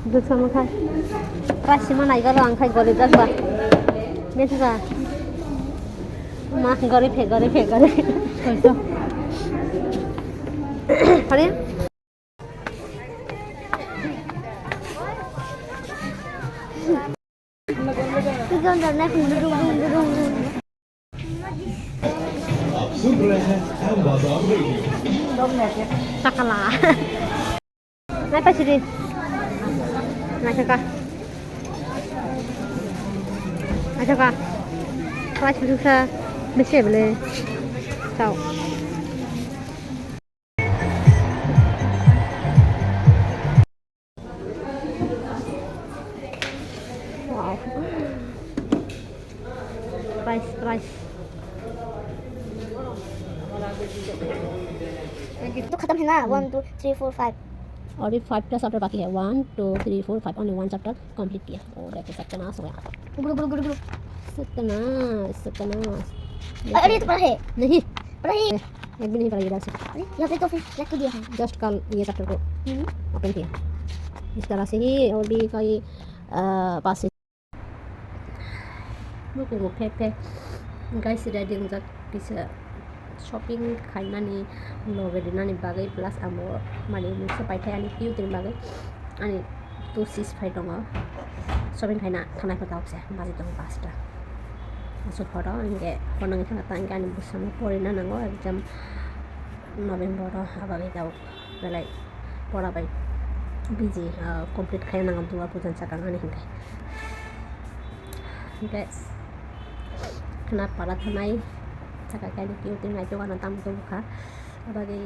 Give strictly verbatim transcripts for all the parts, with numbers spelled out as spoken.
Duksa mokha. Kasima nai garo ang khai gori jak ba. Metha. Ma gori phe, gori phe, gori phe. Soito. Hari? Sakala. Nai pa sidi. Nai saka. Nai saka. Price bisa bisi beli. Tau. Wow. Price, price. तो खत्म है ना, one two three four five. और ये फाइव टा चैप्टर बाकी है। One two three four five, only one chapter complete किया। ओ देखो, सत्यानाश हो गया। गुरु, गुरु, गुरु, गुरु। सत्यानाश, सत्यानाश। अरे, ये तो पढ़ा है। नहीं। पढ़ा है। एक भी नहीं पढ़ा ये बस। अरे, यहाँ पे तो फिर रख दिया है। जस्ट कल ये चैप्टर को हम्म। ओपन किया। इस तरह से ही और भी कई, अ, पास Bukungo phe phe guys ready wngjak kisa shopping khainani loge rinani bagwi, plus amo mani mungsa paithai ani cute ni bagwi, ani two sis phai tongo shopping khaina thanai pho tabuk se baji tongo pasta. Asuk horo hinkhe hor nangwi thangkha ta hinkhe ani bwsano porina nango exam November o abagwi tabuk. Belai pora bai busy, ah, complete khaina nango Durga puja ni sakang ani hinkhe. Hinkhe khna para thanai saka kaini kiyo twi naitok ano tamo tongkha. Abagwi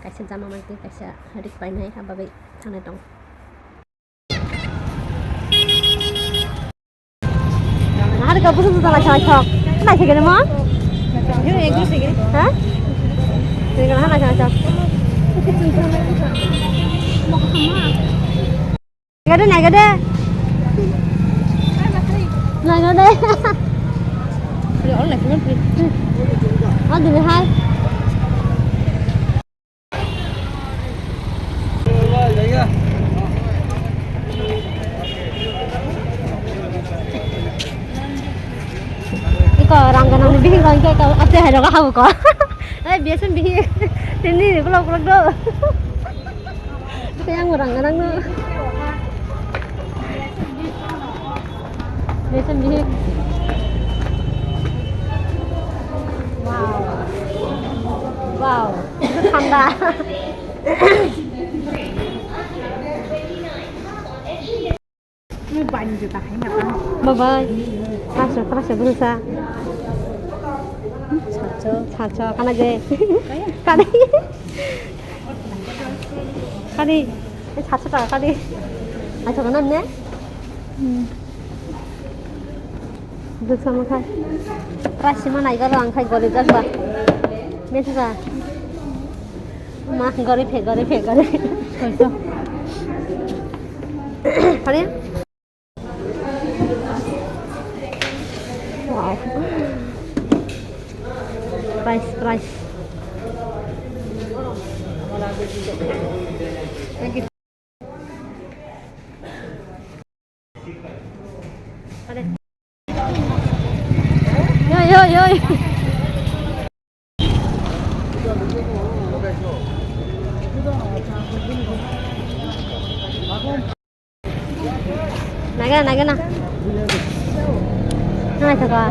kaisa jama maitwi kaisa rik painai abagwi thanai tong. Hari ka busu busu naisok naisok. Naisok gini mo? Ha? Ini kan naisok naisok. Naga deh, naga deh. Naga deh. Oh, dini hai. Iko rang ganang ni bihik rang ke ka ate hai roga hau ko. Ai biasan bihik. Tini ni kulok kulok do. Te ang rang ganang no. Biasan bihik. Wow. Wow. Thanda. Bye bye. Prasa, prasa, prasa. Sacho. Sacho, kana je. Kaya? Kani. Kani. Eh, sacho taka kani. Acho kana ne? Hmm. Duksa mokha. Kasima nai garo ang khai gori jak ba. Metha. Ma gori phe, gori phe, gori phe. Soito. Hari? Wow. Price, price. Thank you. Yo, yo, yo. Naga, naga na. Nai thaka.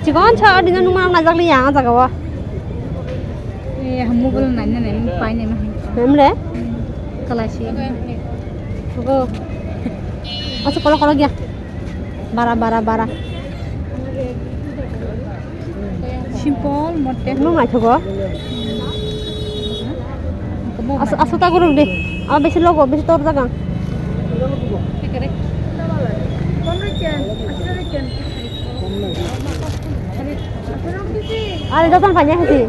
Chikon cha adina numa na jagli ya jaga wa. Eh, hamu bol nai nai nai pai nai ma. Memre? Kalashi. Go. Asa kolo kolo gya. Bara, bara, bara. Simple mote. Nung naithogo. Asu, asu ta gurung di. Ama besi logo, besi tor jaga. Are joton panya hati.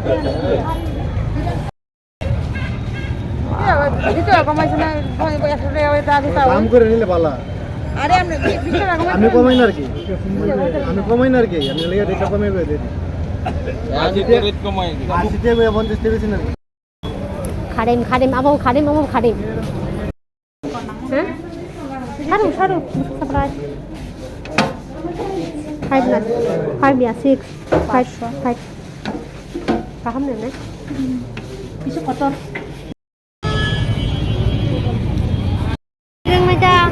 দাম করে নিলে ভালো। আরে, আপনি কি বিশ টাকা কমাই আমি দিবেন? কমাই না আর কি। আমি কমাই না আর কি। আমি লেগে রেটটা কমে করে দিই। আশি টাকা রেট কমাই দিই। আশি টাকা, পঞ্চাশ টাকা বেশি না। খাদিম, খাদিম, আবো খাদিম, আবো খাদিম। Ha? Saru, saru, surprise. Five na, five ya, six, five, five. Kaham ne, ne? Bisa kotor. Ring mai ta.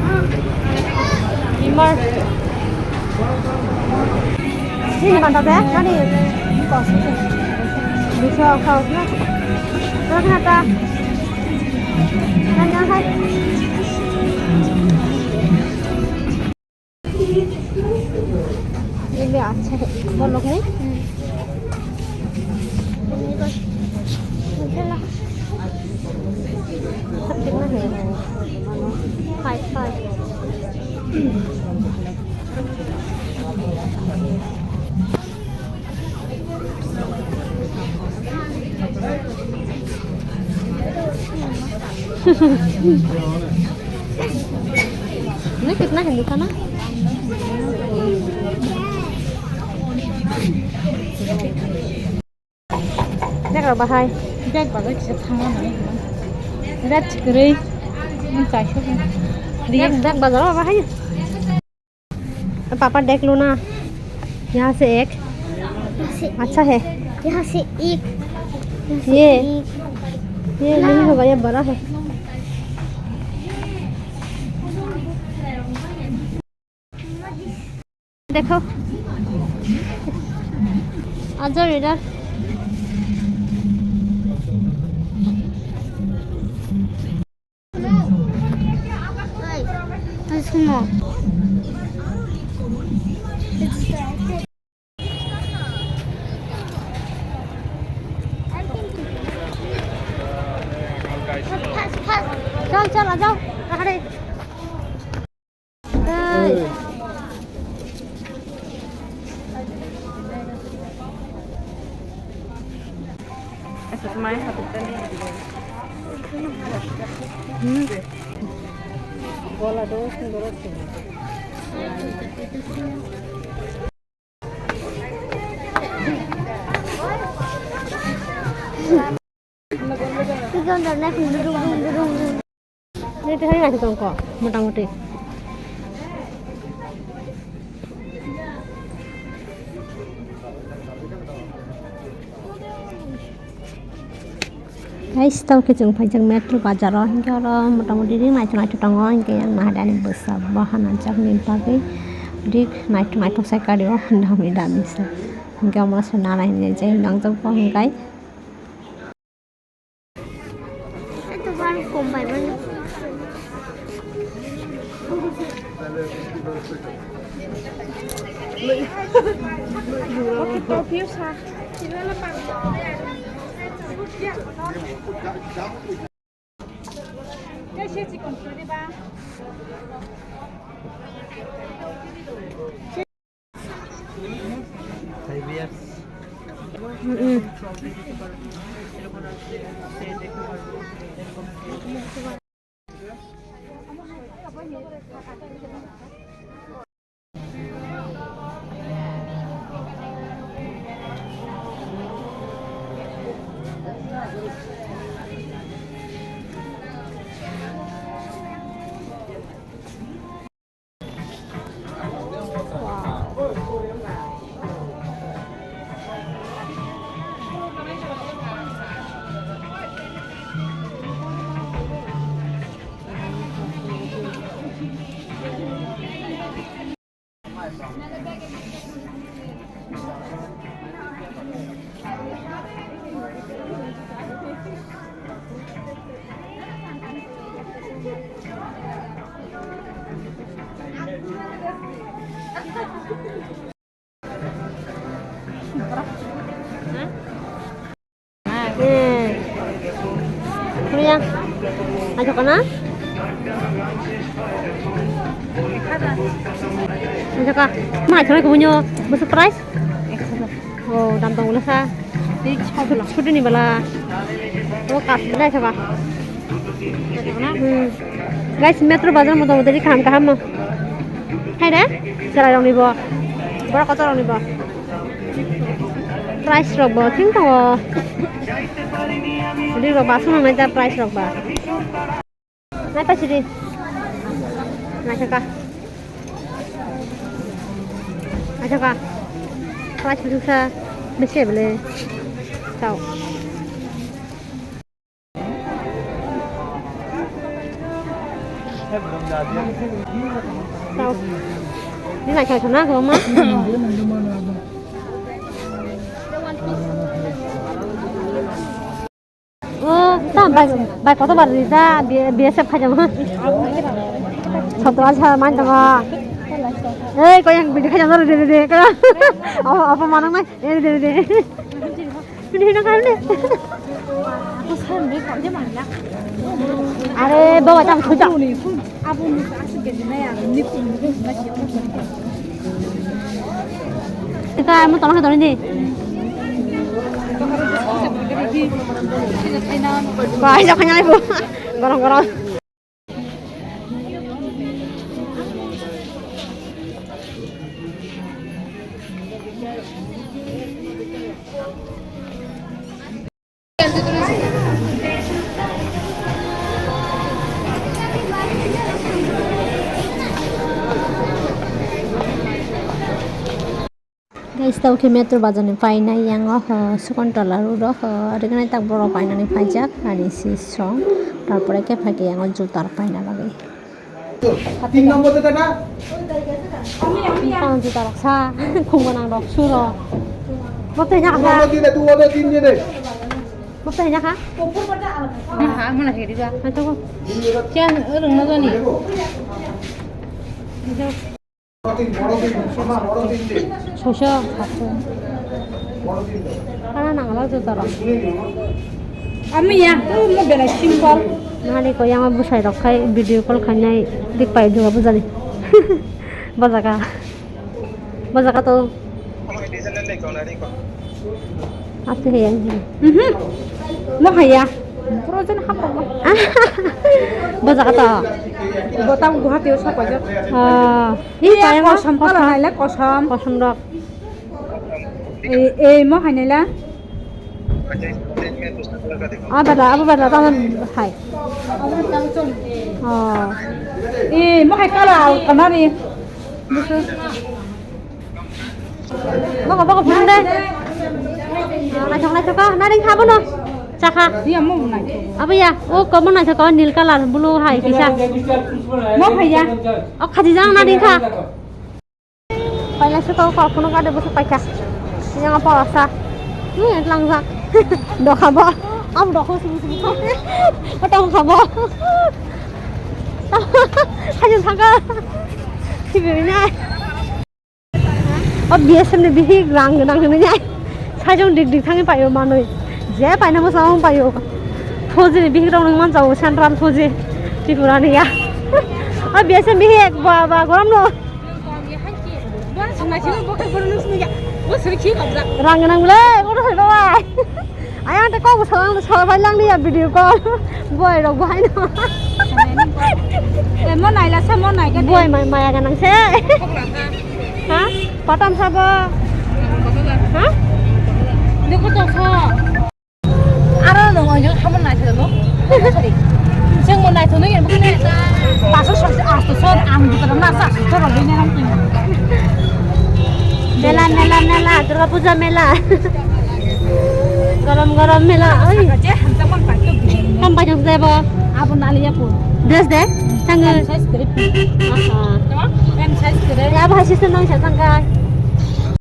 Rimor. Ini mantap ya, nani? Bisa kau na. Kau kenapa? Nanya hai. Ini acha hai, bolok ni. Hai, hai. Ini kitna hai, dikha na? Bag rok bahai. Bag bazar kisa thangma nai. Rat chikrui. Bag, bag bazar o bahai. पापा देख लो ना, यहाँ से एक यहाँ से अच्छा है। यहाँ से एक, यहाँ से ये, एक। ये नहीं होगा, ये बड़ा है। देखो, आ जाओ इधर। सुनो। चल, चल, आ जाओ, अरे। Nini twi hai naising tongkho, mota moti. Guys, tamo khe chwng phaijak metro bazar o, hinkhe oro mota moti ring naithok naithok tongo, hinkhe yang naharani bwsa bo hana jakni bagwi rik naithok naithok sai kari o, dami dami se. Hinkhe omo se nana hinwi jai nangjak bo hinkhe. Hmm. Kuya. Ayo kana? Ayo ka. Ma, ayo ka bunyo. Bwswk price? Oh, dam tong wngkha. Sut-, sutini bwla. Oh, kas bwla ayo ka. Hmm. Guys, metro bazar motamoti kaham kaham no. Hai de? Chwrai rokni bo. Borok kotor rokni bo. Price rok bo thing tongo. Ri rok ba swnam nai ta price rok ba. Nai pa sidi. Naithoka. Naithoka. Khlai sujuksa bese bele. Chao. Tao. Di nai khai khana ko ma. O, ta bai, bai koto bar di da, B-, B S F khai jama. Soto aja man tama. Ei, ko yang video khai jama de de de. Apa, apa manang nai? Eh, de de. Sini hino kan de. Are, bawa tang suja. Eka, amo tolong tolong ni. Bai, jangan nyai bu. Gorong gorong. Guys, tau khe metro bazar ni painai yang o, ho, Sukontola road o, ho, rignai tak borok painani paijak, ani si song, tarpore khe phai khe yang o juta rok paina bagwi. তিন নম্বর যেটা না? Ang juta rok sa, khum gwnang rok su rok. Bo tei nya kha? তিন নম্বর দিয়ে দে, দু নম্বর দিয়ে দে। Bo tei nya kha? Ha, mona heri ba. Ha, to ko. Kya rung na jani? বড় তিন, বড় তিন, সোনা, বড় তিন দে। Soso, saso. বড় তিন দে। Kana nangla juta rok. শুনে নিও। Ami ya, tu mo bela simple. Nani ko yang busai rok khai video call khainai dik pai duga bujani. Bojaka. Bojaka to. Ate he yang. Mhm. Mo haya. Projen hapro mo. Bojaka to. Botang Guwahati o sok pajo. Ah, ini iya, kaya kosom, kosom. Kalau naile kosom. Kosom rok. Ei, ei, mo hai naila. Abo bela, abo bela, tamo hai. Oh. Ei, mo hai kala, kanari. Busu. Boko, boko, phone de. Naithok, naithok, ka, naring kha bono. Chakha. Iya, mo naithok. Abo ya, o komo naithok, o nil colour, blue hai, kisa. Mo hai ya. O khajijang naring kha. Paila se kok kok phone kade bwswk paikha. Yang apa rasa? Ni langjak. Dokha bo. Am dokho sum sum. Kotong kha bo. Hajung thangka. Sibiri nai. O B S F ni bihik rang nang nai. Sajong dik dik thangi payo manoi. Je paina mo samang payo. Fauji ni bihik rong nang man jao central fauji. Tripura ni ya. O B S F bihik ba ba gorom no. Rang nang le, kono sai ba. Ayang te kok salang sa bai lang ni ya video call. Boy rok bai no. Mo nai la sa mo nai ka. Boy mai maya ganang se. Ha? Patam sabo. Ha? Dekho to sa. Aro no ojo hamo naithok no. Sorry. Jeng mo naithok no yeng bukne. Paso so asto so ang dikara na sa so ro bine ram tin. Mela, mela, mela, Durga Puja mela. Gorom, gorom mela. Oi. Kaje hamsa man pa to bine. Kam pa jong sebo. Abo nali ya pu. Dress de. Tang. Size kere. Aha. Em size kere. Ya ba sister nang sa tang kai.